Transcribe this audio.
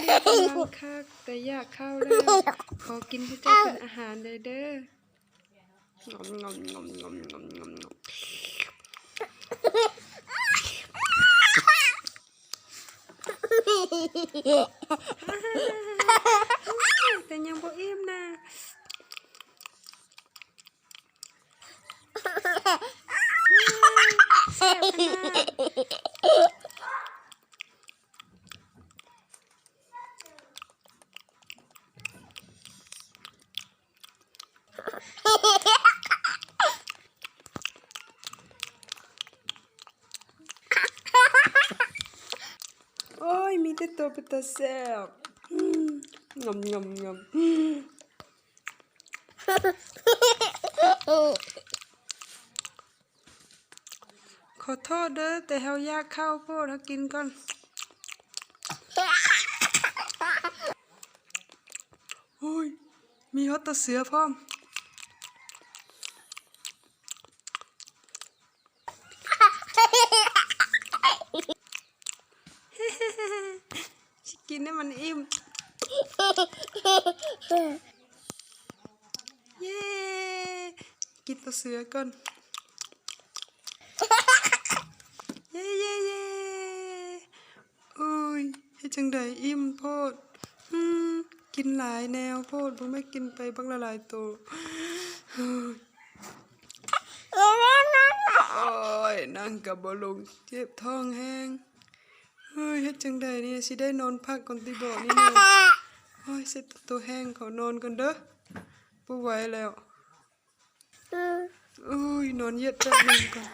ງຄັກ ແຕ່ຢາກເຂົ້າແລ້ວ. ຂໍກິນໃຫ້ເຈົ້າເປັນອາຫານແດ່ເດີ. ງອມ ງອມ ງອມ ງອມ ງອມ ງອມ ງອມ. ແຕ່ຍັງບໍ່ອີ່ມນະ. ແຊບຂະໜາດ. ໂອ້ຍ ມີແຕ່ໂຕເປັນຕາແຊບ. ອືມ ງຳ ງຳ ງຳ. ຂໍໂທດເດີ ແຕ່ເຮົາຢາກເຂົ້າໂພດ, ເຮົາກິນກ່ອນ. ໂອ້ຍ ມີຮອດຕາເສືອພ້ອມ. ຊິກິນໃຫ້ມັນອີ່ມ. ເຢ້ ກິນຕາເສືອກ່ອນ. ເຢ້ ເຢ້ ເຢ້. ໂອ້ຍ ເຮັດຈັ່ງໃດ ອີ່ມໂພດ. ອືມ ກິນຫຼາຍແນວໂພດ, ບໍ່ແມ່ນກິນໄປບັກຫຼາຍໆໂຕ. ໂອ້ຍ ນັ່ງກໍບໍ່ລົງ, ເຈັບທ້ອງແຮງ. ເຮີ້ຍ ເຮັດຈັ່ງໃດນີ້ ຊິໄດ້ນອນພັກກ່ອນຕິບໍນີ້ນະ. ໂອ້ຍ ເຊັດໂຕແຮງ ຂໍນອນກ່ອນເດີ ບໍ່ໄຫວແລ້ວ. ໂອ້ຍ ນອນຢຽດແປັບໜຶ່ງກ່ອນ.